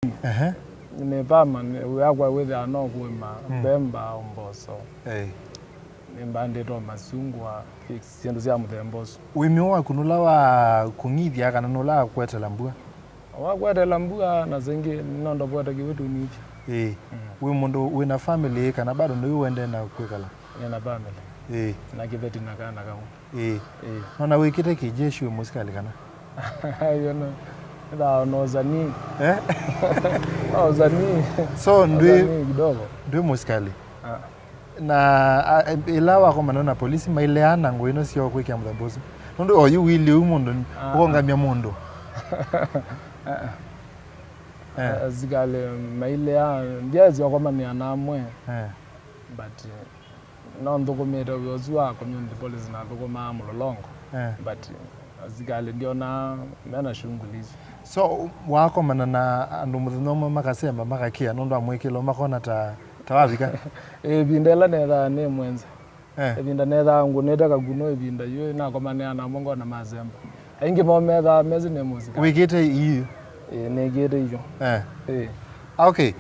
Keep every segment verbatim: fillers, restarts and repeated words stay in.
Ehe. Nĩ permanent, wĩa wakwa wĩthĩawa no kũĩma mbemba, mboso. Ĩĩ. Nĩmbandĩte o masungwa, figs, syĩndũ sya mũthemba ũsu. Ũĩmi ũũ waku nũla wa kũng'ithya kana nũla wa kũetela mbua? Wa kũetela mbua, na sengĩ no ndovwete kĩwĩu tũng'ithya. Ĩĩ. Wĩ mũndũ wĩna family kana bado nĩwe ũendee na kwĩkala? Nĩna family. Ĩĩ. Na kĩveti na kana kamwe. Ĩĩ. Ĩĩ. Nona wĩkĩte kĩjeshi wĩ mũsikalĩ kana? Yo no. Nĩthaa ona ũsanii. Eh? Ũsanii. So, ndwĩ, ũsanii kidogo. Ndwĩ mũsikalĩ? Ah. Na, a, em, ĩla wakomana na polisi, maileana ngũa ino syoo kwĩkĩa mũthemba ũsu? Nũndũ oyu wili ũu mũndũ, ah, ũkongamya mũndũ. Ah, ah. Eh. Asikalĩ mailea, ndiasyokomanĩa na amwe. Eh. But, eh, no nthũkũmĩte wĩa ũsu wa community police, nathũkũmaa Mũlolongo. Eh. But asikalĩ ndionaa mena shughuli isu. So, wakomana na andũ mũthenya ũmwe makasemba, makakĩa nũndũ wa mwĩkĩlo, makona ta, ta wavika? Ĩvinda ĩla nethaa nĩ mwenza. Eh. Ĩvinda nethaa ngũnĩte kakunũ, ĩvinda yu nakomanĩa namo ngona masemba. Aingĩ moo methaa mesĩ nĩ mũsika. Wĩkĩte ii? Ĩĩ, nĩkĩte iyo. Eh. Ĩĩ. Ah, okay.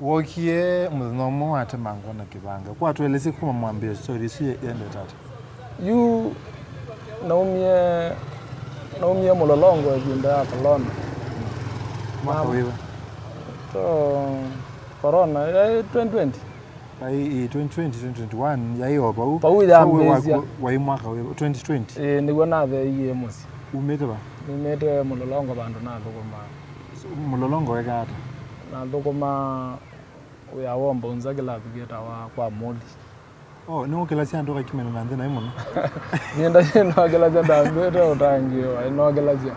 Wokie mũthenya ũmwe watemangwa na kĩvanga. Kwa tũelesye kuma mwambĩo story isu ye-, yendete ata? Yu naumie, naumie Mũlolongo ĩvinda ya corona. Mwaka wĩva? To corona, eh, twenty twenty. Ai, ĩ, twenty twenty, twenty twenty-one, yaĩ o vau. Vau. So, we yambĩĩsya. Waku-, waĩ mwaka wĩva? Twenty twenty? Ĩĩ, nĩw'o natheeie mũsyĩ. Umĩte va? Numĩte Mũlolongo vandũ nathũkũmaa. So, Mũlolongo wekaa ata? Nathũkũmaa wĩa wa ũmbaunza kĩlavi kĩtawa kwa Moli. Oh, nĩwokĩlasya andũ ũkakimena na nthĩ naĩ mũno? Nĩenda nokĩlasya ndambĩte ũtangĩĩwa, nokĩlasya.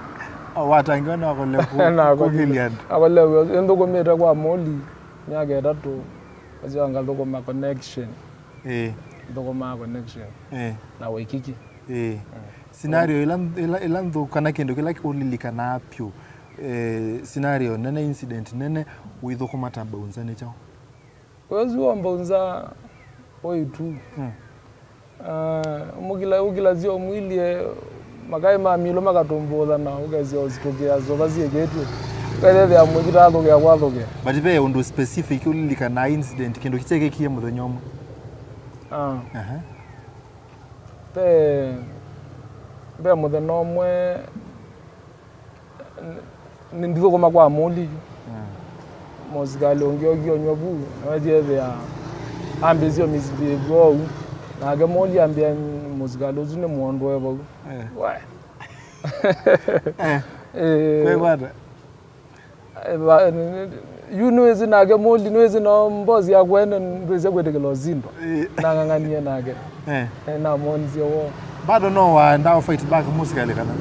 Oh, watangĩwa nĩ wakole kũ-, kũkĩlya andũ? Nakole wĩa, nthũkũmĩte kwa Moli myaka ĩtatũ, acio ngathũkũma connection. Ĩĩ. Nthũkũmaa connection. Ĩĩ. Na Waikiki. Ĩĩ. Mm. Scenario ĩla, ĩla, ĩla nthũ kana kĩndũ kĩla ũlilikanaa pyũ, eh, scenario nene, incident nene, ũithũkũma ta bouncer nĩ kyaũ? Wĩsu wa bouncer ũitu. Mm. Ah, mũkila, ũkilasya ũmwilie, makaĩ ma milo makatũmbũtha na ũkesya ũsitũkĩa sova syĩkĩtw'e. Ũkethethĩa mwĩkita athũkĩa kwathũkĩa. But ve ũndũ specific ũlilikanaa incident, kĩndũ kĩkyekĩkie mũthenya ũmwe? Ah. Aha. Ve, ve mũthenya ũmwe, n-, nĩndithũkũma kwa Moli yu. Mm. Mũsikalĩ ũngĩ okie ũnywa vu, na wethi ethĩa ambĩĩsye misbehave oou. Nake Moli ambĩa mũsikalĩ ũsu nĩ mũndũ e vau. Eh. We. Eh. Eh. Kwĩkwata? Eh, va-, n-, n-, yu nĩwĩsĩ nake Moli, nĩwĩsĩ no mbosi yakwa ene ndwĩsĩ kwĩtĩkĩla ũsindwa. Eh. Nang'ang'anie nake. Eh. Eh, namwonisye woo. Bado no waendaa fight back mũsikalĩ kana?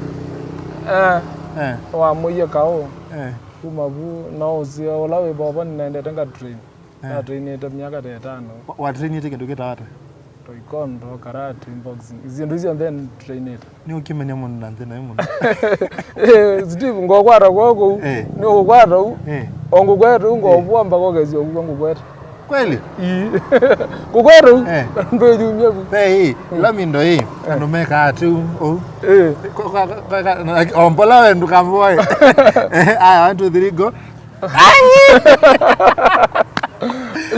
Eh. Eh. Wamũie kaũ. Eh. Kuma vu, no ũsio ũla wĩ vovo nĩnaendete nga train. Eh. Natrainĩte myaka ta ĩtano. Wa-, watrainĩte kĩndũ kĩtawa ata? Taekwondo, karate, boxing. Syĩndũ syonthe nĩtrainĩte. Nĩũkĩmenya mũndũ na nthĩ naĩ mũno. Eh, Steve, ngokwata kwoko kũu. Eh. Nĩũkwata ũu. Eh. O ngũkweta ũu, eh, ngokũamba kokesya ũu ngũkweta. Kweli? Ii. Ngũkweta ũu. Eh. Ndwĩyumya vu. Hey, ĩla mindo ĩ, eh, andũ mekaa atĩ ũu. Eh. Kwa, kwa, kwa, kwa, na, ombola we ndũkamboe. Eh, aya, one, two, three, go.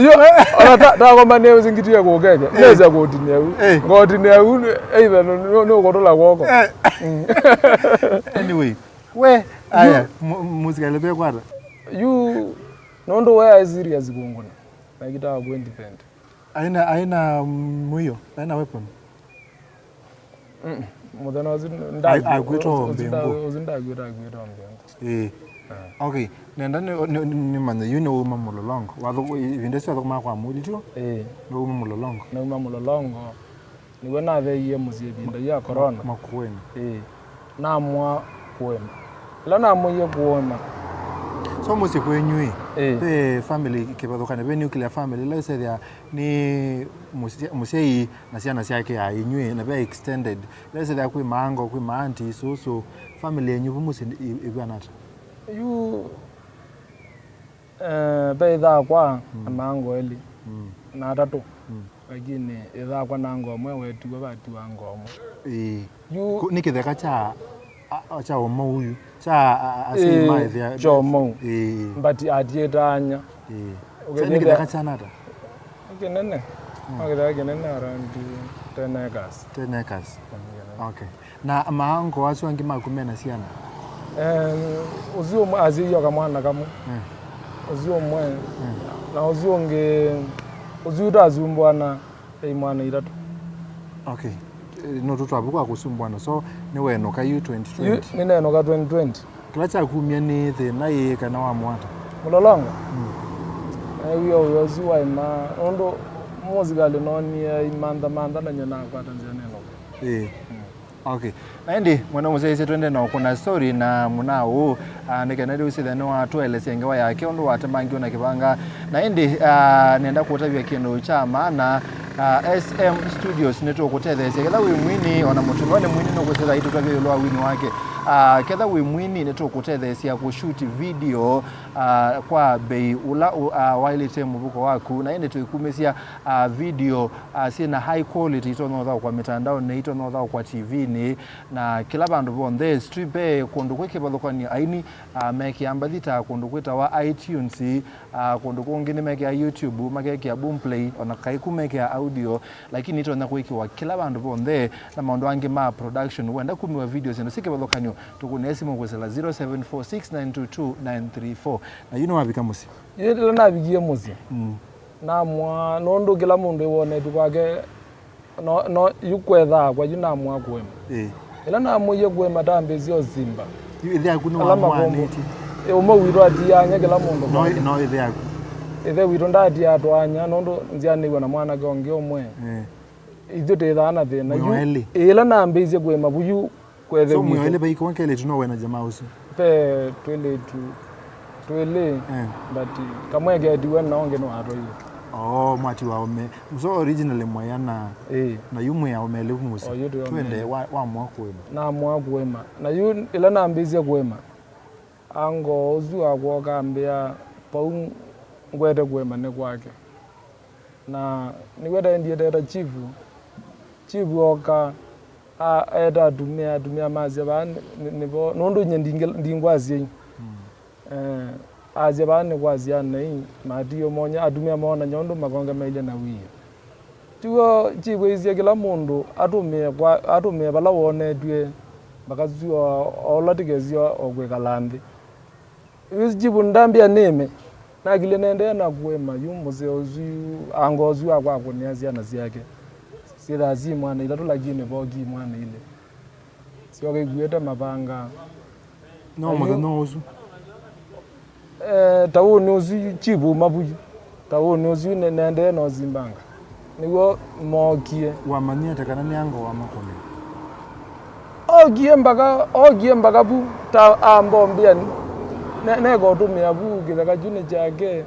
Yo, ona ta, ta kwamba nĩ ũzingitie kũkenya. Eh. Nĩweza kũtinia u. Eh. Ngotinia u, either nĩ, nĩ, nĩ ũkũtũla kwoko. Eh. Mm. Anyway, we, aya, mu-, mũsikalĩ ve kwata. Yu, nũndũ we aĩ serious kũngũna. Na kĩtaa kwĩndepend. Aina, aina mũio, aina weapon. Mm, mũthenya ũsu nda-, ai-, akwĩtwa ũsu, ũsu ombe nda-, ngũ. Ũsu ndakwĩta, akwĩta ombe ngũ. Ĩĩ. Ah. Okay, nenda nĩ, nĩ, nĩ, nĩmanye, yu nĩwauma Mũlolongo. Wathũ-, ĩ-, ĩvinda ĩsu wathũkũmaa kwa Moli tu? Ĩĩ. Nĩwauma Mũlolongo? Nauma Mũlolongo. Nĩw'o natheeie mũsyĩ ĩvinda yu ya corona. Makueni. Ĩĩ. Namua kũema. Ĩla namũie kũema. So mũsyĩ kwenyu ĩ? Ĩĩ. Ve family kĩvathũkany'o, ve nuclear family, ĩla ĩsethĩa nĩ mũsya-, mũsyai na syana syake ya inyw'ĩ, na ve extended, ĩla ĩsethĩa kwĩ maango, kwĩ maanti, sũsũ, family yenyu vu mũsyĩ ĩ-, ĩvw'ana ata? Yu, eh, ve ĩthaakwa, mm, na maango elĩ, mm, na atatũ. Mm. Lakini ĩthaakwa na ngoo ĩmwe wetiwe vatiwa ngoo ĩmwe. Ĩĩ. Yu- Ku-, nĩ kĩtheka kya A, a, kya ũmau yu. Kya, a, a, asyai ma ĩthĩa. Kya ũmau. Ĩĩ. But atiĩtaanya. Ĩĩ. Kya nĩ kĩtheka kya nata? Nĩ kĩnene. Mm. No kĩtheka kĩnene, around ten acres. Ten acres. Mm, kĩnene. Okay. Na maango asu angĩ maku mena syana? Em, ũsu ũmwe asyaiwe kamwana kamwe. Mm. Ũsu ũmwe. Mm. Na ũsu ũngĩ, ũsu ũtasumbwana. Ĩ mwana itatũ. Okay. Eh, no tũtwavu kwa kũsumbwana. So, nĩwenũka yu twenty twenty? Yu, nĩnenũka twenty twenty. Kĩla kyakumya nĩ thĩna ĩ kana wamũata? Mũlolongo? Mm. Naiw'ie ũyo ũsu waima, nũndũ mũsikalĩ noonie imanthamantha na nyie nakwata nzĩa nenũka. Ĩĩ. Mm. Okay. Na ĩndĩ, mwene mũsyaĩĩsya twende na ũkũna story na mũna ũũ, ah, nĩ kana rĩu sithe nĩwatũelesya ngewa yake ũndũ watemangiwe na kĩvanga. Na ĩndĩ, ah, nenda kũtavya kĩndũ kya maana, ah, S M Studios nĩtũkũtetheesya. Ketha wĩ mwini, ona mũtumĩa nĩ mwini nũkwĩsĩla aitũtavya ĩũlũ wa wini wake. Ah, ketha wĩ mwini nĩtũkũtetheesya kũshuti video, ah, kwa mbei ũla ũ-, ah, waĩlĩte mũvuko waku. Na ĩndĩ tũikumĩsya, ah, video ah, syĩ na high quality, itonya ũthaũkwa mĩtandaonĩ, itonya ũthaũkwa T V-nĩ, na kĩla vandũ vonthe. Stream, ve kũndũ kwĩ kĩvathũkany'o aini, ah, mekĩaa mbathi ta kũndũ kwĩtawa iTunes, ah, kũndũ kũngĩ nĩmekĩaa YouTube, makekĩa Boomplay, ona kaiku mekĩaa audio, lakini itonya kwĩkĩwa kĩla vandũ vonthe, na maũndũ angĩ ma production. Wenda kumĩwa video syĩndũ syĩ kĩvathũkany'o, tũkũnĩe simũ kwĩsĩla zero seven four six nine two two nine three four. Na yu nĩwavika mũsyĩ? Ĩĩ, ĩla navikie mũsyĩ. Mm. Namwaa, nũndũ kĩla mũndũ ĩwonetw'e kwake, no, no, yu kwethaa kwa yu namwaa kũema. Ĩĩ. Ĩla namwĩie kũema, tambĩĩsye ũsimba. Yu ĩthe yaku ala makombo nĩwamwanĩtye? Ĩ, ũmwe witũ atiaany'a kĩla mũndũ kwake. No ĩthe yaku? Ĩthe witũ ndaatiaa twaany'a, nũndũ nzyanĩiwe na mwanake ũngĩ ũmwe. Ĩĩ. Ithyĩ twĩthaa na thĩna. Yu mwĩ o elĩ? Ĩĩ, ĩla nambĩĩisye kũema vu yu, kwethe. So, mwĩ o elĩ vai kĩmwe kelĩtu no we na jamaa ũsu? Ve twĩlĩtu twĩlĩ, eh, but kamwe ketiwe na ũngĩ nĩwatwaie. Oh, mwatiwa aũme. So, originally mwaĩ ana. Ĩĩ. Na yu mwĩ aũme elĩ mũsyĩ? O, yu twĩ aũme elĩ. Twende, wa, wamwaa kũĩma? Namwaa kũĩma. Na yu ĩla nambĩĩsye kũĩma, ango ũsu wakwa ũkambĩa, vau ngwete kũĩma nĩ kwake. Na nĩw'o taendie teta chief. Chief ooka, a-, eeta atumĩa, atumĩa masya vaa nĩ, nĩ, nĩvo, nũndũ nyie ndingĩ-, ndingwa asyai. Mm. Eh, asya vaa nĩ kwa syana ii, matiĩ ũmony'a, atumĩa moonany'a ũndũ makongemeilye na wia. Tiw'o chief eisye kĩla mũndũ atũmĩe kwa, atũmĩe vala wonetw'e, makasua o ũla tĩkesio o kwĩkala nthĩ. Yu chief ndambĩa nĩme, nakilye nendee na kũĩma yu mũseo ũsu, ango ũsu akwa akũnĩa syana syake. Syĩthaa syĩ mwana itatũ, lakini vooki mwana ilĩ. Syoka ikuĩte mavanga. No mũthenya ũsu? Eh, taũnĩ ũsu chief uma vu yu. Taũnĩ ũsu ne-, nendee na ũsimbanga. Nĩw'o mookie. Wamanyie ata kana nĩ ango wamakũnĩa? Ookie mbaka, ookie mbaka vu ta ambombea ne-, neka ũtũmĩa vu kĩtheka kyu nĩ kyake.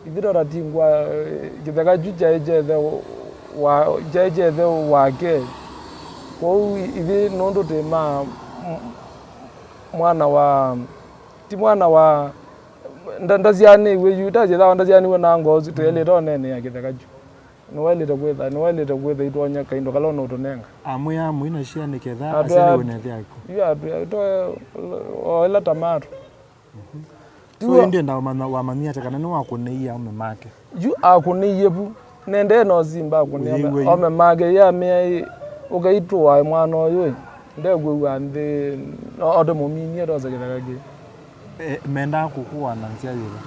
Ithyĩ tũtatingwa, eh, kĩtheka kyu kyaĩ kya ĩthe wa, kyaĩ kya ĩthe wake. Kwoou i-, ithyĩ nũndũ twĩ ma, m-, mwana wa, ti mwana wa, nda-, ndasyaanĩiw'e yu, ndasyawa ndasyaanĩiw'e na ngoo ũsu, twĩelĩte ũneenea kĩtheka kyu. Nĩwaĩlĩte kwĩtha, nĩwaĩlĩte kwĩtha itwonya kaindo kala ũnũtũnenga. Amwĩa amwĩ na cia nĩ ketha asyaanĩw'e na ĩthe yaku. Yu atwĩa, o ĩla tamaa tũ. Mhm. So, ĩndĩ ndamanya, wamanyie ata kana nĩwakũnĩie aũme make? Yu akũnĩie vu. Nendee na ũsimba akũnĩa aũme make. Ũyĩw'a yu? Yu amea ĩ, ũkaitũa mwana ũyũ ĩ, ndekwĩw'a nthĩ, no, ote mũminie tose kĩtheka kĩ. Eh, mendaa kũkũa na nzĩa yĩva?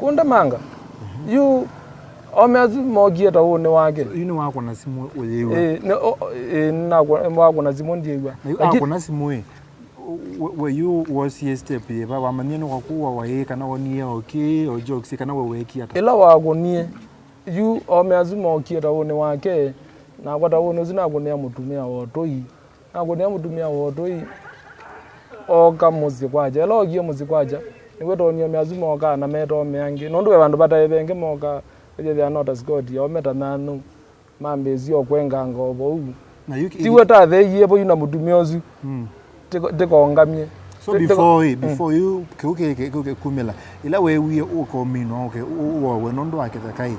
Kũndemanga. Mhm. Yu aũme asu mookie taũnĩ wake. Yu nĩwakũna simũ ũyĩw'a? Ĩĩ, nĩ, o, ĩĩ, nĩnakũ-, nĩwakũna simũ ndyĩw'a. Na yu lakini akũna simũ ĩ, We, we yu woosie step yĩva? Wamanyie nũkakũwa waĩ kana wonie o kĩ, o jokes, kana we weekie ata? Ĩla wakũnie, yu aũme asu mookie taũnĩ wake, nakwa taũnĩ ũsu nakũnĩa mũtumĩa wa ũtũi. Nakũnĩa mũtumĩa wa ũtũi, ooka mũsyĩ kwakya. Ĩla ookie mũsyĩ kwakya, nĩw'o twonie aũme asu mookaa na meta aũme angĩ. Nũndũ ve vandũ vataĩ vengĩ mookaa, ĩthĩthĩa nota Scott, aũme ta nyanũ. Mambĩĩsye o kwenganga o vau. Na yu ki-, tiwe tatheeie vau na mũtumĩa ũsu. Mm. Tĩko-, tĩkongamye. So ti-, tĩko-, before ĩ, mm, before yu kĩu kĩ-, kĩ-, kĩu kĩkumĩla, ĩla weewie ũkominwa ũke, ũ-, ũowe nũndũ wa kĩtheka ĩ,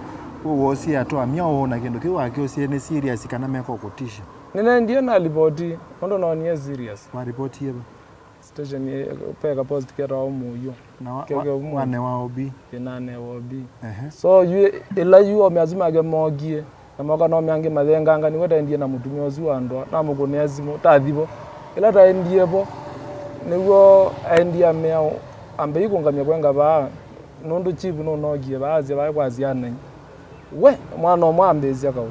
we woosie atũa myaũ na kĩndũ kĩu wakĩosie nĩ serious kana meko kũtisha? Nĩnendie na livoti, nũndũ noonie serious. Waripotie va? Station, eh, ve ka post ketawa Mũyũ. Na wa, Keke wa, Mũyũ. Wanewa O B. Ĩ, nanewa O B. Ehe. So, yu, ĩla yu omeasu make mookie, na moka no meangĩ mathenganga, nĩw'o taendie na mũtumĩa ũsu wa ndũa, namũkũnĩa simũ, tathi vo. Ĩla taendie vo, nĩw'o aendie amea, ambei kũngamya kwenga vaa, nũndũ chief nũnokie vaa, asya vaa kwa syana. We, mwana ũmwe ambĩĩsya kaũ.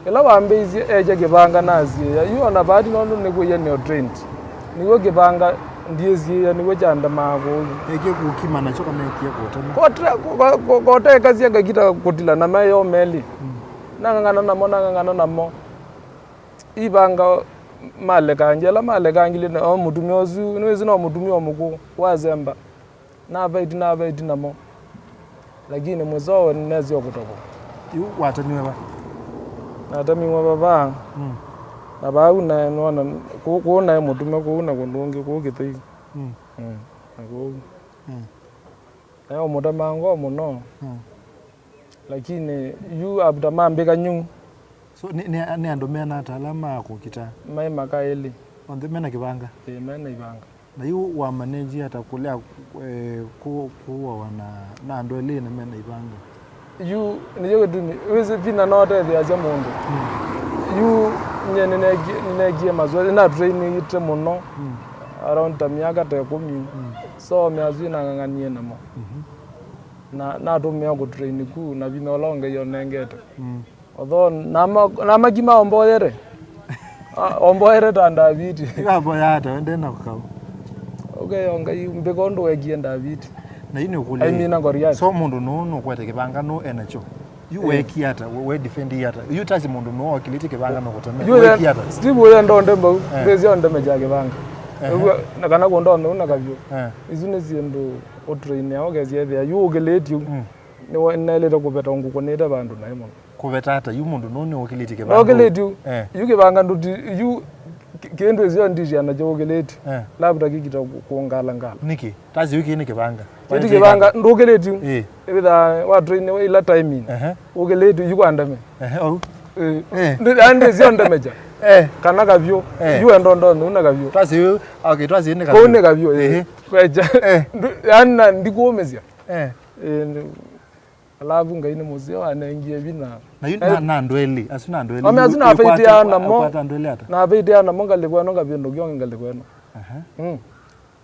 Ĩla wambĩĩisye ekya kĩvanga, nasiĩĩa, yu ona vaati nũndũ nĩkwĩie neo trained. Nĩw'o kĩvanga ndyĩsiĩĩa, nĩw'o kyandemaa kũu. Ekie kũkima nakyo kana ekie kũtema? Kote-, ko-, ko-, ko-, kotekasya ngakita kũtila na maĩ o melĩ. Mm. Nang'ang'ana namo, nang'ang'ana namo. Ivanga malekangya, ĩla malekangilye, o mũtumĩa ũsu, nĩwĩsĩ no mũtumĩa o mũkũũ, wasemba. Navaiti, navaiti namo. Lakini mũsowe nĩnesie kũtavwa. Yu watemiwe va? Natemiwe vava. Mm. Na vau nae nona, kũu, kũu nae mũtume, kũu na kũndũ ũngĩ, kũu Kĩthei. Mm. Mm. Na kũu. Mm. Nae ũmũtemaa ngoo mũno. Mm. Lakini yu after mambĩka nyuu. So, nĩ, nĩ, nĩ andũ mena ata ala ma kũkita? Maĩ maka elĩ. Onthe mena kĩvanga? Ĩĩ, mena ivanga. Na yu wa manage ata kũlea, eh, kũ-, kũawa na, na andũ elĩ na mena ivanga? Yu, nĩyo kĩtumi, wĩsĩ vinya no ũtetheeasya mũndũ. Mm. Yu, nyie nĩneekie, nĩneekie mazoezi, na trainĩte mũno, mm, around ta myaka ta ĩkũmi. Mm. So, measu nang'ang'anie namo. Mhm. Na natũmĩa kũtrain ku na vinya ũla ũngĩ ĩyo nengete. Mm. Although nama-, namakima omboyere. Ah, omboyere ta Ndaviti. Ĩkavoya ata, wende na kũkau. Okay, o Ngai, mbĩka ũndũ wekie Ndaviti. Na yu nĩũkũlya. Aimina Goliathi. So mũndũ nũũ nũkwete kĩvanga nũũ enakyo? Yu, eh, wekie ata? We, we defend ata? Yu tasi mũndũ nũũ okilĩtye kĩvanga nũkũtemea. Yu wekie ata? Steve ũyũ ndonde mbau. Eh. Ndĩsĩ ondeme kya kĩvanga. Ehe. Ũguo, na kana kũndonde ũna kavyũ. Eh. Isu nĩ syĩndũ ũtrainĩawa ũkesyethĩa. Yu ũkĩlĩtye. Mm. Nĩwe naĩlĩte kũveta ngũkũnĩte vandũ naĩ mũno. Kũveta ata? Yu mũndũ nũũ nĩũkĩlĩtye kĩvanga? Ndokĩlĩtye yu. Eh. Yu kĩvanga ndũti, yu kĩ-, kĩndũ ĩsio nditiana kyo ũkĩlĩtye. Eh. Labda kĩkita kũ-, kũngalangala. Nĩkĩ? Tasi yu kĩĩ nĩ kĩvanga? Kĩti kĩvanga, ndũkĩlĩtye yu. Eh. Wĩtha wa train ila timing. Ehe. Ũkĩlĩtye yu kwa ndeme. Ehe, ou. Eh. Eh. Ndi-, yaani ndĩsio ndemekya. Eh. Kana kavyũ. Eh. Yu endo ndonde ũna kavyũ. Tasi yu, okay, tasi yu nĩ kavyũ. Kũu nĩ kavyũ, eh. Ehe. Kwecha. Eh. Ndu-, yaani na ndikũũmĩsya. Eh. Eh, nĩ-, alafu Ngai nĩ mũseo anengie vinya. Na yu na, eh, na andũ elĩ, asu na andũ elĩ. Ome asu yu-, na yu faiti kwata-, ya namo. Kwata andũ elĩ ata? Na faiti ya namo ngalĩko ĩno ngavĩndũkĩa ũngĩ ngalĩko ĩno. Aha. Mm.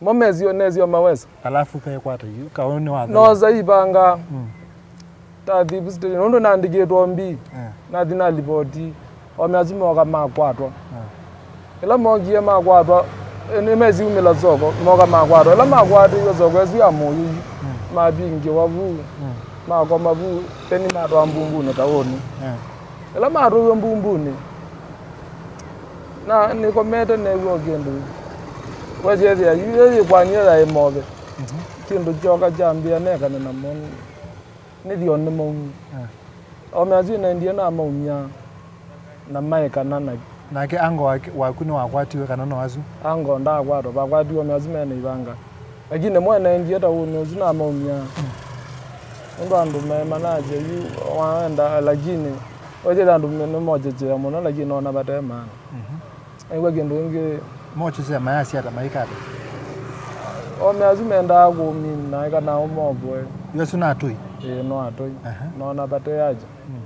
Mo mesio, nesio mawesa. Alafu pekwata yu, kaũ nĩ watho. Nosa ivanga. Mm. Tathi police station, nũndũ naandĩkĩtwe mbi. Eh. Nathi na livoti. Ome asu moka makwatwa. Ah. Ĩla mokie makwatwa, eh, nĩmesiumĩla soko, moka makwatwa. Ĩla makwatĩiwe soko ĩsu ya Mũyũyũ, mm, mavingĩwa vu, mm, makoma vu, eni matwaa Mbumbunĩ taũnĩ. Eh. Ĩla matwaiwe Mbumbunĩ, na nĩkomete new'a o kĩndũ. Wesyethĩa yu yĩkwany'e yaĩ move. Mhm. Kĩndũ kyoka kyambĩa nekane namo. Nĩthyo nĩmaumie. Eh. Ome asu naendie namaumya na maekana na. Nake ango wake, waku nĩwakwatiwe kana no asu? Ango ndaakwatwa, vakwatiwe ome asu mena ivanga. Lakini mwe naendie taũnĩ ũsu namaumya. Mm. Nũndũ andũ me manasya yu waenda, lakini wethĩte andũ me-, nĩmokyekyeea mũno, lakini nona vate maana. Mhm. Aigua kĩndũ kĩngĩ. Mokyesya mayasya ata, maika ata? Ome asu mendaa kũmina, eka nao movoe. Yu asu na atũi? Ĩĩ, no atũi. Aha. Nona vate aja. Mm.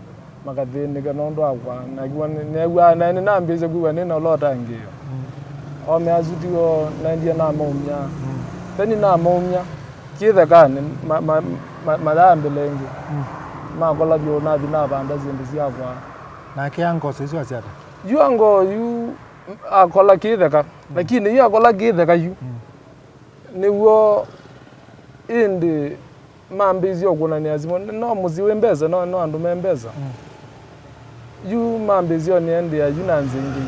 Makathĩnĩka nũndũ wakwa. Nakiwa nĩ-, new'aa, na nĩnambĩĩsye kwĩw'a nĩ na ũla ũtangĩĩo. Mm. Ome asu tiwo naendie namaumya. Mm. Then namaumya. Kĩthekanĩ, ma-, ma-, ma-, mayambĩla ĩngĩ. Mm. Makola vyũ nathi navanda syĩndũ syakwa. Nake angoso isu asya ata? Yu ango yu akola kĩtheka, mm, lakini yu akola kĩtheka yu. Mm. Nĩw'o ĩndĩ mambĩĩsye ũkũnanĩa simũ, no mũsyĩ wĩ mbesa, no, no andũ me mbesa. Mm. Yu mambĩĩsye ũnĩendea yu na nzĩa ingĩ.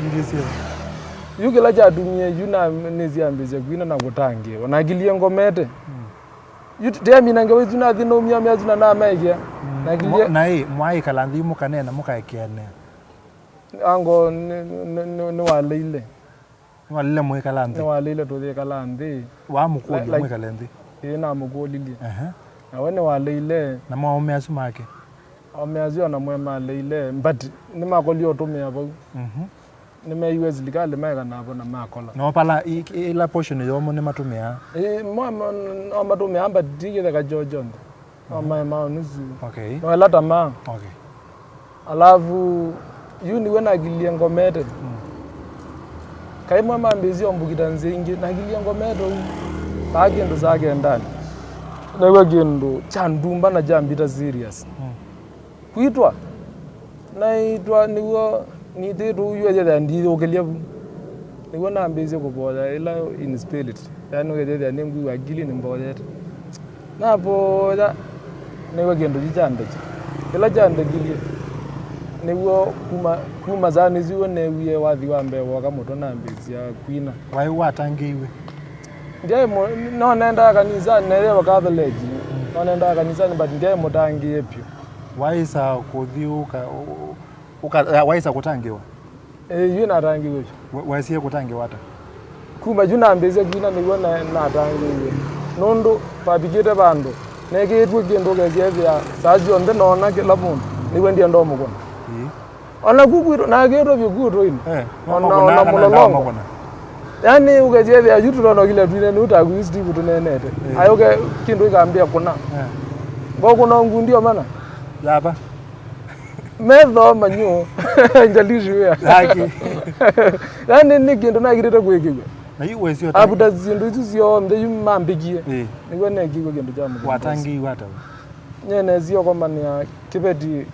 Ingĩ syĩva? Yu kĩla kyatumie yu na nĩsyambĩĩsye kwina na kũtangĩĩwa. Nakilyĩ ngomete. Mm. Yu teamina ngewa isu nathi naumya myasu na namaekea. Mm. Nakilyĩ. Mo-, na ĩ, mwaĩkala nthĩ yu mũkaneena mũkaekeanĩa? Ango nĩ, nĩ, nĩ, nĩwaleile. Nĩwalile mwĩkala nthĩ? Nĩwalile tũyĩkala nthĩ. Wamũkũlya, la-, like, mwĩkale nthĩ? Ĩĩ, namũkũlilye. Ehe. Na we nĩwaleile. Na mo aũme asu make? Aũme asu ona mwe maleile, but nĩmakolie ũtũmĩa vau. Mhm. Nĩmeeiwe silikalĩ maeka navo na makola. No pala i- i- ila portion yomo nĩmatũmĩaa. Ĩ, mo- mo- no matũmĩaa, but ti kĩtheka kyoo kyonthe. No mae mao nusu. Okay. No ĩla tamaa. Okay. Alavu yu nĩw'o nakilyie ngomete. Kaimwe mambĩĩsye ũmbukita nzĩa ingĩ, nakilyie ngomete ũu. Vaa kĩndũ saa kendanĩ, naĩw'a kĩndũ kya ndumba na kyambita serious. Kwitwa, naitwa nĩw'o nitĩtwe ũu yu ethĩa ndiyũkĩlya vu. Nĩw'o nambĩĩsye kũvoya ĩla in spirit. Yaani ũkethĩa nĩngwĩw'a akili nĩmboyete. Navoya, nĩw'a kĩndũ kyu kyandekya. Kĩla kyandekilye, nĩw'o kuma, kuma saa isu w'o neewie wathi wa mbee woka mũtwe nambĩĩsya kwina. Waĩ watangĩĩiwe? Ndyaĩ mũ-, no nendaa kanisanĩ, neewa Catholic. No nendaa kanisanĩ, but ndyaĩ mũtangĩĩe vyũ. Waĩsa kũthi ũka, ũka, waĩsa kũtangĩĩwa? Ĩĩ, yu natangĩĩwe vyũ. Wa- Waesie kũtangĩwa ata? Kuma yu nambĩĩsya kwina nĩw'o na- natangĩĩwe. Nũndũ vavikĩte vandũ nekĩĩtw'e kĩndũ ũkesya ethĩa saa syonthe noona kĩla mũndũ nĩw'o ndienda ũmũkũna. Ĩĩ. Ona ku kwitũ nakĩĩtwe vyũ ku ũtũinĩ. Eh, ona ona mũlolongo. Mũkũna. Yaani ũkesya ethĩa yu tũtonokile twine nĩu taku yu Steve tũneenete. Ĩĩ. Ayũke kĩndũ ĩkambĩa kũna. Eh. Ngokũna ngundi omana. Yava. Metho manyu njalishi wĩa. Haki. Yaani nĩ kĩndũ nakitĩte kwĩkĩw'a. Na yu wesio ta. Avuta syĩndũ isu syonthe yu mambĩkie. Ĩĩ. Nĩw'o nekiw'e kĩndũ kya mũthemba ũsu. Watangĩiwe ata we? Nye nesie ũkomanĩa kĩveti.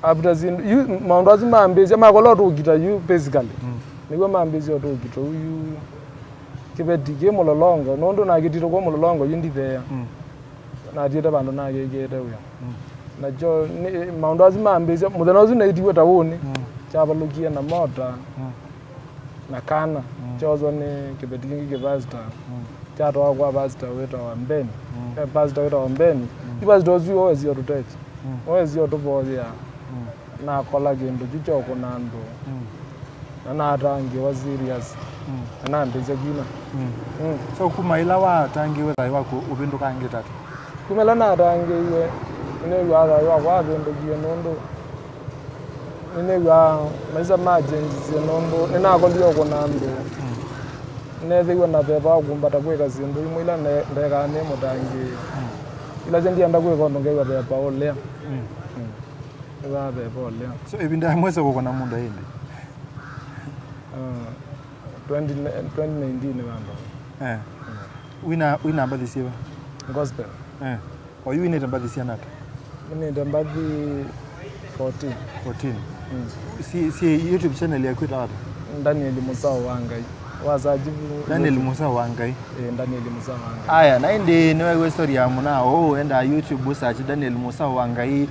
Avuta syĩndũ yu maũndũ asu mambĩĩsya makola ũtũkita yu basically. Mm. Nĩw'o mambĩĩsya ũtũkita ũyu kĩveti kĩ mũlolongo nũndũ nakĩtitwe kwa mũlolongo yu nditheea. Mm. Nathiĩte vandũ nakĩkĩĩte wĩa. Mm. Nakyo nĩ maũndũ asu mambĩĩsya mũthenya ũsu naitiwe taũnĩ. Mm. Kyavalũkie na mota. Mm. Na kana. Mm. Kyoswa nĩ kĩveti kĩngĩ kĩvasita. Mm. Kyatwawa kwa pasita wĩtawa Mbeni. Mm. Ve pasita wĩtawa Mbeni. Mm. Ti pasita ũsu wesie ũtũtethya. Mm. Wesie ũtũvoyea. Mm. Nakola kĩndũ kyu kyokũna andũ. Mm. Na natangĩwa serious. Mm. Na nambĩĩsya kwina. Mm. Mm. So kuma ĩla watangĩiwe thayũ waku ũvĩndũkangĩte ata? Kuma ĩla natangĩiwe, nĩnĩw'aa thayũ wakwa wavĩndũkie nũndũ nĩnĩw'aa maisa machenjisye nũndũ nĩnakolie ũkũna andũ. Mm. Nĩneethĩiwe na veva wa kũmbata kwĩka syĩndũ imwe ila ne- ndekaa nĩ mũtangĩĩe. Mm. Ila syo ndienda kwĩka ũndũ ngew'a veva ũlea. Mm. Mm. Nĩwaveva ũlea. So ĩvinda ya mwĩso kũkũna mũndũ ĩndĩ? Ah, twenty, twenty nineteen vandũ. Eh. Mm. Wina, wina mbathi syĩva? Gospel. Eh. Oyu winĩte mbathi syana ata? Nĩnĩte mbathi fourteen. Fourteen. Mm. Si, si YouTube channel yaku ĩtawa ata? Daniel Mũsaũ wa Ngai. Wasajibu Daniel Mũsaũ wa Ngai. Eh, Daniel Mũsaũ wa Ngai. Aya, na ĩndĩ nĩwaiwe story ya mũna ũũ, enda YouTube search Daniel Mũsaũ wa Ngai,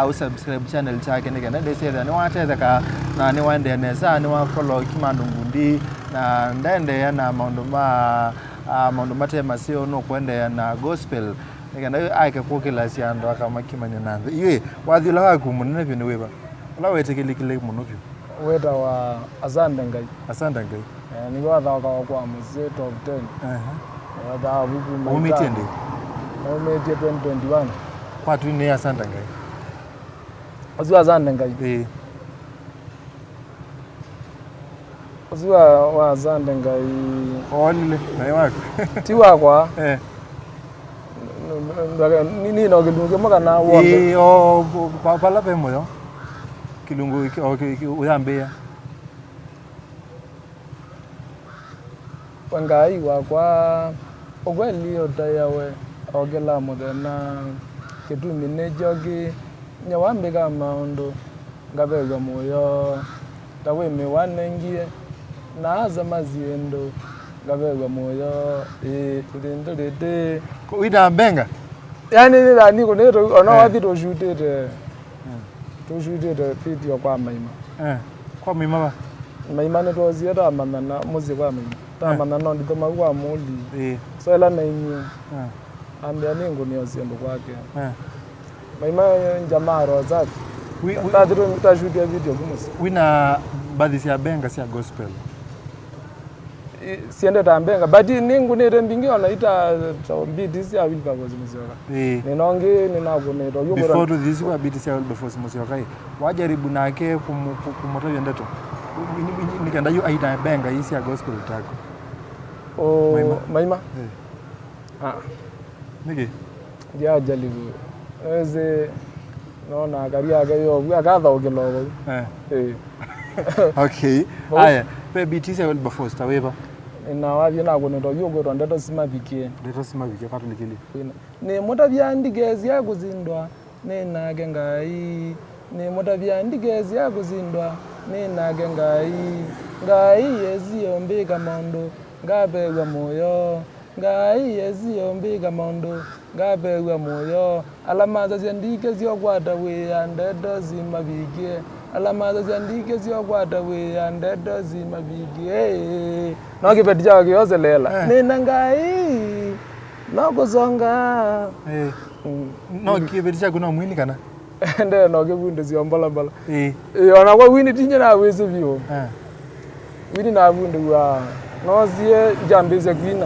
uh, usubscribe channel chake nĩ kenda ndĩsethĩa nĩwatetheka na nĩwaendeea nesa, nĩwakolwa ũkima andũ ngundi na ndaendeea na maũndũ ma, uh, maũndũ mate maseo nũkũendeea na gospel. Nĩ kenda yu aeke kũkĩlasya andũ akamakimany'a na nthĩ. Yu ĩ, wathi ũla waku mũnene vyũ nĩ wĩva? Ũla wetĩkĩlĩkile mũno vyũ? Wĩtawa Asante Ngai. Asante Ngai. Eh, nĩw'o wathaũkawa kwa mũsyĩ top ten. Aha. Wathaa vu kuma Waumĩtye ĩtano. Ndĩ? Naumĩtye twenty twenty-one. Kwa twinĩ Asante Ngai. Ũsu Asante Ngai. Ĩĩ. Ũsu wa, wa Asante Ngai. Oolile, naĩ waku? Ti wakwa. Eh. Ni, ni no kĩlungu kĩmwe kana w'onthe? Ĩĩ, o, pa, pala ve mũyo. Kĩlungu kĩ, o, kĩ, kĩ, ũyambĩĩa. We Ngai wakwa, ũkweli ũtaĩawe o kĩla mũthenya. Kĩtumi nĩkyo kĩ, nye wambĩka maũndũ. Ngavew'a mũyo ta wĩ mĩwa nengie, na asema syĩndũ, ngavew'a mũyo, ĩĩ, ĩvinda rĩtĩ. Wina mbenga? Yani nĩ thani kũnĩtũ ona wathi tũshutĩte, tũshutĩte video kwa Maima. Eh, kwa Maima va? Maima nĩtwosie tamanyana mũsyĩ kwa Maima. Tamanyana ndithomau kwa mũli. Ĩĩ. So ĩla nainie. Eh. Ambĩa nĩngũnĩa syĩndũ kwake. Eh. Maima njamaa roho safi. Wi- wi- Tathi tũ- tashutia video kũmũsi. Wina mbathi sya benga sya gospel? I- siendete mbenga, but nĩngũnĩte mbingĩ ona ita ta beat sya Wilberforce Mũsyoka. Ĩĩ. Nĩnongi nĩnakũnĩte. Ũyũ Before kwĩtwa- tũthisi kwa beat sya Wilberforce Mũsyoka ĩ, wajaribu nake kũmũ- kũ- kũmũtavya ndeto? Nĩ, nĩ, nĩ, nĩ kenda yu aita benga ii sya gospel taku. O, Maima. Maima? Eh. Ah. Nĩkĩ? Ndiajalibu. Ese, nona akari ake yovu, akathaũkĩla ũvau. Eh. Eh. Okay. Bo- Aya, ve beat sya Wilberforce ta wĩva? Na wathi nakũnĩta yu ũkwĩtwa Ndeto Simavikie. Ndeto Simavikie, katũlikĩlye. Nĩmũtavya ndikesya kũsindwa, nĩ nake Ngai. Nĩmũtavya ndikesya kũsindwa, nĩ nake Ngai. Ngai esi ũmbĩka maũndũ, ngavew'a mũyo. Ngai esi ũmbĩka maũndũ, ngavew'a mũyo. Ala masasya ndikesya ũkwata wĩa, ndeto simavikie. Ala masasya ndikesya ũkwata wĩa, ndeto simavikie. Ĩĩ. No kĩveti kyakwa kĩoselela. Eh. Nĩna Ngai. No kũsonga. Eh. Mm. No kĩveti kyaku no mwini kana? Nde no kĩvundĩsyo mbalambala. Eh. Eh, ona kwa wini tinye na wĩsĩ vyũ. Eh. Wini navundĩw'a nosie ndyambĩĩsya kwina.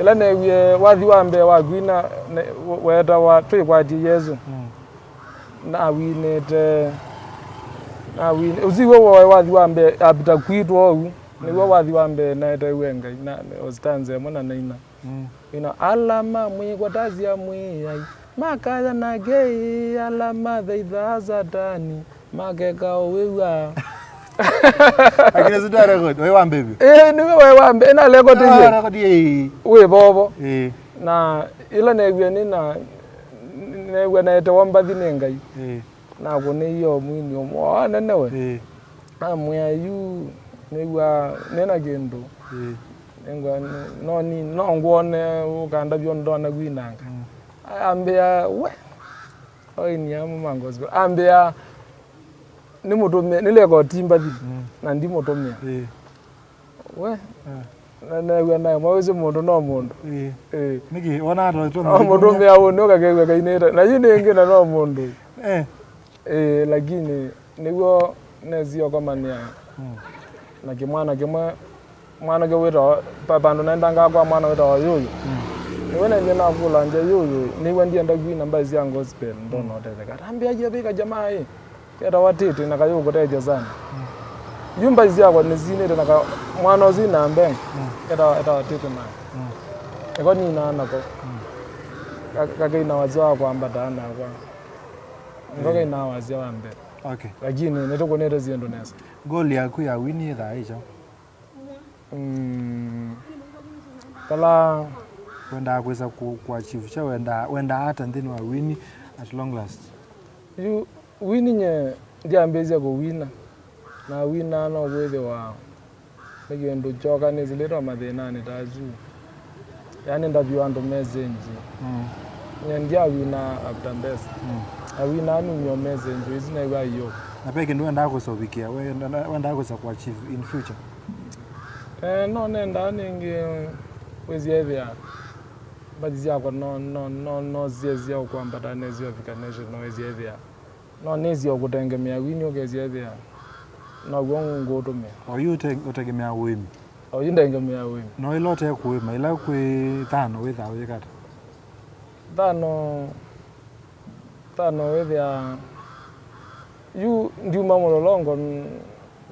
Ĩla neewie wathi wa mbee wa kwina ne- we- weetawa Twĩkwatye Yesu. Mm. Nawinĩte. Nawin- ũsu w'o waĩ wathi wa mbee apita kwitũ oou. Nĩw'o wathi wa mbee naetewe Ngai na na- o stanza ĩmwe na naina. Mm. Ĩno, ala mamwĩkwa ta sya Mwĩai, makaya nake ĩ, ala mathaithaa Satani, makeka ũwĩw'a. Lakini sita record, wewe wa mbebe. Eh, nĩwe waĩ wa mbee, na record Ah, ĩĩ. Record ĩĩ. Wĩ vovo. Eh. Na ĩla neewie nĩ na, neewie naetewa mbathi nĩ Ngai. Eh. Nakũnĩie o mwini ũmwe wa nene we. Eh. Amwĩa, yu nĩw'a nĩna kĩndũ. Ĩĩ. Nĩngwa no ni no ngwone ũkandavya ũndũ ndona kwinanga. Mm. Ambĩa, we. Oinia mama gospel. Ambĩa, nĩ mũtũmĩa, nĩ record mbathi. Mm. Na ndimũtũmĩa. Ĩĩ. We. Eh. Na new'a naĩ mawĩsĩ mũndũ no mũndũ. Ĩĩ. Ĩĩ. Nĩkĩ wona atoetwe No mũtũmĩa ũnĩ ũkakew'a kainĩte. Na yu nĩngĩ na no mũndũ. Eh. Ĩĩ, lakini nĩw'o nesie ũkomanĩa Mm. na kĩmwana kĩmwe, mwanake wĩtawa, pa- vandũ naendangaa kwa mwana wĩtawa Yuyu. Mm. Nĩwe nendie nakũlangya Yuyu, nĩw'a ndienda kwina mbaĩ sya gospel, ndona ũtetheka. Atambĩa, "Yovika jamaa ĩ, ketawa Tĩtĩ na kayũkũtethya sana." Mm. Yu mbaĩ syakwa nĩsinĩte na ka- mwana ũsu ina mbee, Mm. ketawa, etawa Tĩtĩ na Mm. eko ninaa nako. Mm. Ka- kakaina wasya wa kwambata nakwa. Nĩko kaina wasya wa mbee. Okay. Lakini nĩtũkũnĩte syĩndũ nesa. Goal yaku ya wini yĩthaa ĩ kyaũ? Mm. Kala wendaa kwĩsa ku- kũachieve kyaũ, wendaa, wendaa ata nthĩnĩ wa wini at long last? Yu wini nye ndyambĩĩsya kũwina. Na winaa no kwĩthĩwa nĩ kĩndũ kyoka nĩsilĩtwe mathĩnanĩ ta asu. Yaani ndavya andũ message. Mm. Nye ndyawina after mbesa. Mm. Nawinaa numya message, ĩsu naĩw'a ĩyo. Na ve kĩndũ wendaa kwĩsa ũvikĩa, wendaa kwĩsa kũachieve in future? Eh, no nendaa nĩngĩ wĩsyaĩthĩa mbathi syakwa no, no, no, no syesya ũkwambata nesya ũvika national, wĩsyaĩthĩa no nĩsya ũkũtengemea wini ũkesyaĩthĩa now'o ngũũtũmĩa. O yu ũte- ũtegemea ũĩmi? O yu ndengemea ũĩmi. No ĩla ũte kũĩma, ĩla kwĩ thano wĩthaa wĩkata? Thano, thano wĩthĩa yu ndiuma Mũlolongo, n-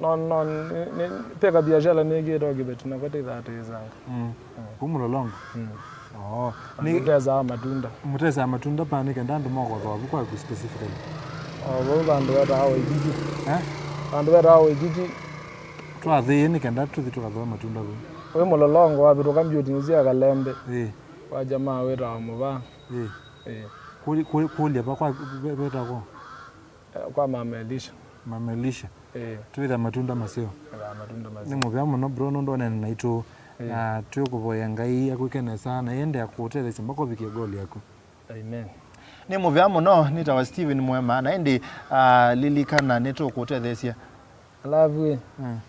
no, no, nĩ- nĩ- ve kabiashara nĩkĩĩte o kĩveti nako tĩthatĩĩsanga. Mm. Mm. Kũ Mũlolongo? Mm. Oh, nĩ- Mũtesaa matunda. Mũtesaa matunda pa nĩ kenda andũ mokothoa vu kwaku specifically? O vau vandũ vetawa Waikiki. Eh? Vandũ vetawa Waikiki. Twathĩĩe nĩ kenda tũthi tũkathoe matunda vu. Wĩ Mũlolongo wavĩtũka mbyũtinĩ sya Kalembe. Ĩĩ. Kwa jamaa wĩtawa Mũvaa. Ĩĩ. Ĩĩ. Kũli- kũli- kũlya va kwa ve- vetako? Eh, kwa Mama Elisha. Mama Elisha. Ĩĩ. Twĩtha matunda maseo. Ĩĩ, matunda maseo. Nĩ mũvea mũno bro nũndũ onene naitũ. Ĩĩ. Na twĩkũvoya Ngai akwĩke nesa na ende akũtetheesye mpaka ũvikie goal yaku. Amen. Nĩ mũvea mũno, nĩtawa Steven Mwema, na ĩndĩ, ah, lilikana nĩtũkũtetheesya. Alafu ĩ, Mm.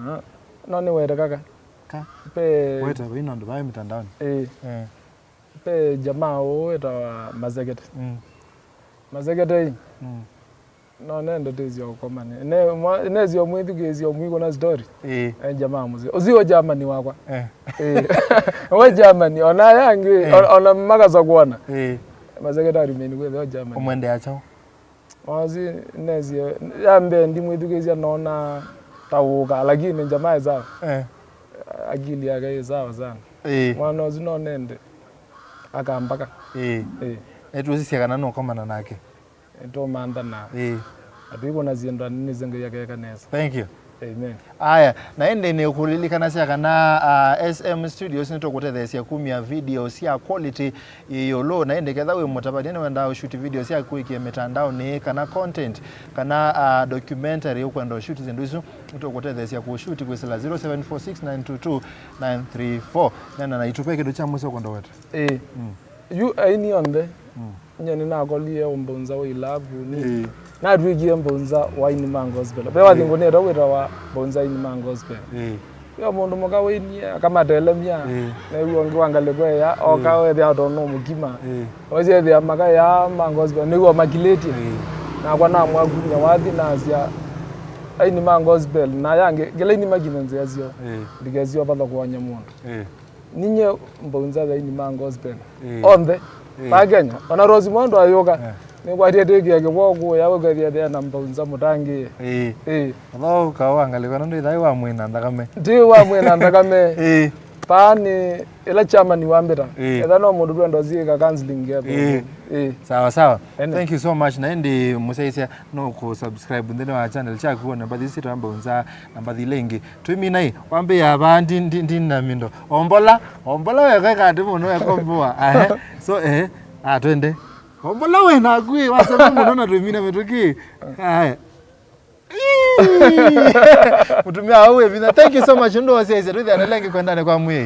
ah, no nĩwete kaka. Ka? Pe- Weta vaina andũ vaĩ mitandaoni. Ĩĩ. Eh. Pe jamaa ũũ wĩtawa Mazekete. Mm. Mazekete ĩ. Mm. No nende tĩsya ũkomane. Ne- mwa- nesya ũmwĩthukĩĩsya ũmwĩkũna story. Ĩĩ. E jamaa mũseo. Ũsio Germany wakwa. Eh. Ĩĩ. We Germany, ona aya angĩ, Eh. ona- ona makasa kuona. Ĩĩ. Mazekete arumeni kwĩthĩwa Germany. Ũmwendea kyaũ? Wasi nesie, ya mbee ndimwĩthukĩĩsya nona taũka, lakini jamaa ĩ sawa. Eh. Akili yake ĩ sawa sana. Ĩĩ. Mwana ũsu no nende akambaka. Ĩĩ. Ĩĩ. Nĩtwĩsĩsya kana nũkomana nake. Nĩtũmanthana. Ĩĩ. Atwĩkũna syĩndũ anini zengai akeka nesa. Thank you. Amen. Aya, na ĩndĩ nĩũkũlilikanasya kana uh, S M Studios nĩtũkũtetheesya kumya video sya quality ĩũlũ, na ĩndĩ ketha wĩ mũtavany'a nĩwendaa ũshuti video sya kwĩkĩa mĩtandaonĩ kana content kana uh, documentary ũkwenda ũshuti syĩndũ isu, nĩtũkũtetheesya kũshuti kwĩsĩla zero seven four six nine two two nine three four. Nena na itũpe kĩndũ kya mũseo kwenda weta. Ĩĩ. Yu aini onthe, nyie nĩnakolie ũmbaunza wa ilavu ni. Ĩĩ. Natwĩkie mbaunza wa aini ma gospel. Ve wathi ngũnĩte wĩtawa mbaunza aini ma gospel. Ĩĩ. Yo mũndũ mũka wĩinie akamatelemya. Ĩĩ. Nĩw'o ũngĩ wa ngalĩko ĩya oka wethĩa tondũ no mũkima. Ĩĩ. Wasiethĩa makaya ma gospel nĩw'o makilĩtye. Ĩĩ. Nakwa namwakumya wathi nasya aini ma gospel na yangĩ kĩla aini makine nzĩa syoo. Ĩĩ. Ndikesio vatha kũany'a mũndũ. Ĩĩ. Ninye mbaunza aini ma gospel Ĩĩ. onthe Ĩĩ. pa Kenya, ona Rosi Mwando ayũka. Eh. Nĩkwatĩtĩkia kĩw'o kũya ũkethĩathĩa na mbaunza mũtangĩĩe. Ĩĩ. Ĩĩ. Although ũkawa ngalĩko na ndwĩthaĩ wa mwĩna nthakame. Ndi wa mwĩna nthakame. Ĩĩ. Paa nĩ ĩla chairman wa mbĩta. Ĩĩ. Etha no mũndũ twenda ũsiĩka counseling yetho. Ĩĩ. Ĩĩ. Sawa sawa. Ene. Thank you so much. Na ĩndĩ mũsyaĩsya no kũ subscribe nthĩnĩ wa channel kyaku, namba isu syĩtawa mbaunza, namba ila ingĩ. Twĩminai, wambĩĩa vaa ndi, ndi, ndi na mindo. Ombola, ombola weka katĩ mũno ekomboa. Ahe. So eh, ah twende. Ombola we naku ĩ, wasema mũno na twĩmina mĩtũkĩ. Ahe. Mũtumia wau wĩ vinya. Thank you so much. Ndo wasyaĩsya twĩthĩa na lengi kwendane kwa mwĩĩ.